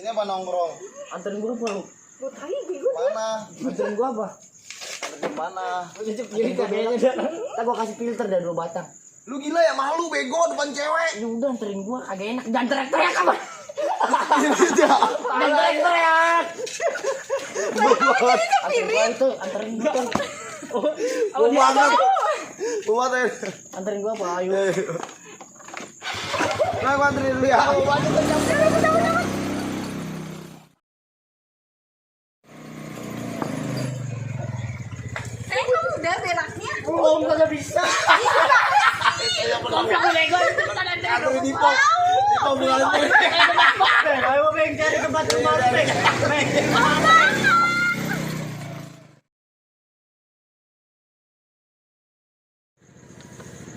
Sini apa nongkrong? Anterin gua apa lu? Gua tai bego. Mana? Anterin gua apa? Anterin mana? Jadi gua beda dah. Entar gua kasih filter dan 2 batang. Lu gila ya, malu bego depan cewek. Ya udah anterin gua kagak enak. Jangan teriak-teriak apa? Tidak. Jangan teriak-teriak. Anterin gua itu, anterin gua kan. Gua banget. Buat ya. Anterin gua apa? Ayo. Nah, gua anterin dulu ya. Kamu udah beraknya? Belum kagak bisa. Goblok lu bego. Anterin Dipo. Dipo bilang anterin. Ayo Beng cari tempat rumah Beng. Beng.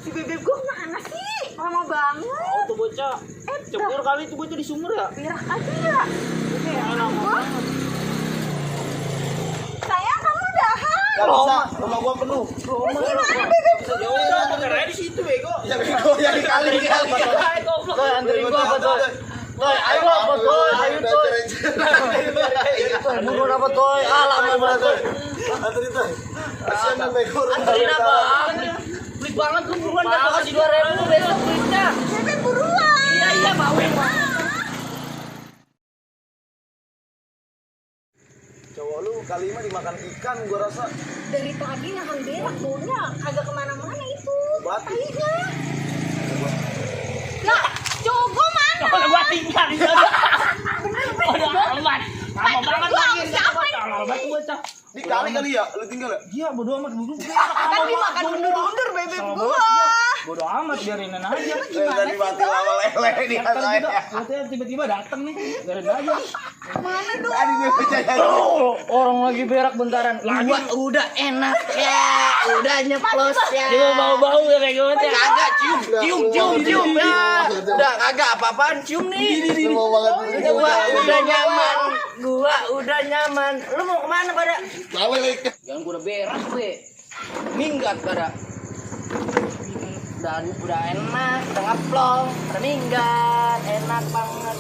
Si bebek gua mana sih? Lama banget. Oh tuh bocah. Cepur kali itu bocah di sumur ya. Berak aja ya. Gua. Sayang kamu udahan. Gak bisa, rumah gua penuh. Gimana bebek gua? Ya udah, karena di situ bego. Ya bego ya dikali. Toy anterin gua apa Toy? Toy, ayo apa Toy? Ayo Toy. Buru apa Toy? Lama banget Toy. Anterin tuh. Kasihan yang bego. Anterin apa? Pelit banget lu buruan dah gua kasih 2.000 besok pelitnya. Bebek buruan. Iya mau emang. Cowok lu kali mah dimakan ikan gua rasa. Dari tadi nahan berak baunya kagak kemana-mana itu. Batu. Tainya. Lah, cowok gua mana? Kalau gua tinggal di sana. Udah amat. Lama banget lagi Siapa lama banget bocah. Di kali ya, lu tinggal ya? Iya, bodo amat dulu. Kan dimakan undur-undur bebek gua. Bodo amat biarin aja. Tadi mati lama lele di saya. Tiba-tiba datang nih, biarin aja. Mana dong? Tadi dia percaya. Orang lagi berak bentaran. Lagi udah enak ya, udah nyeplos ya. Dia bau-bau ya kayak gitu. Kagak cium ya. Udah kagak apa-apaan cium nih. Mau banget. Udah nyaman. Gua udah nyaman. Lu mau kemana pada? Tahu lagi. Jangan gua udah berak gue. Minggat pada. Dan udah enak, udah ngeplong, udah minggat, enak banget.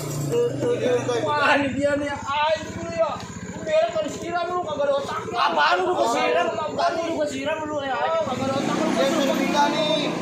Wah ini dia nih, ayo ya. Lu berak kalau disiram lu kagak ada otaknya. Apaan lu kesiram? Apaan lu kesiram lu ya? Kagak ada otak lu. Dia sudah nikah nih.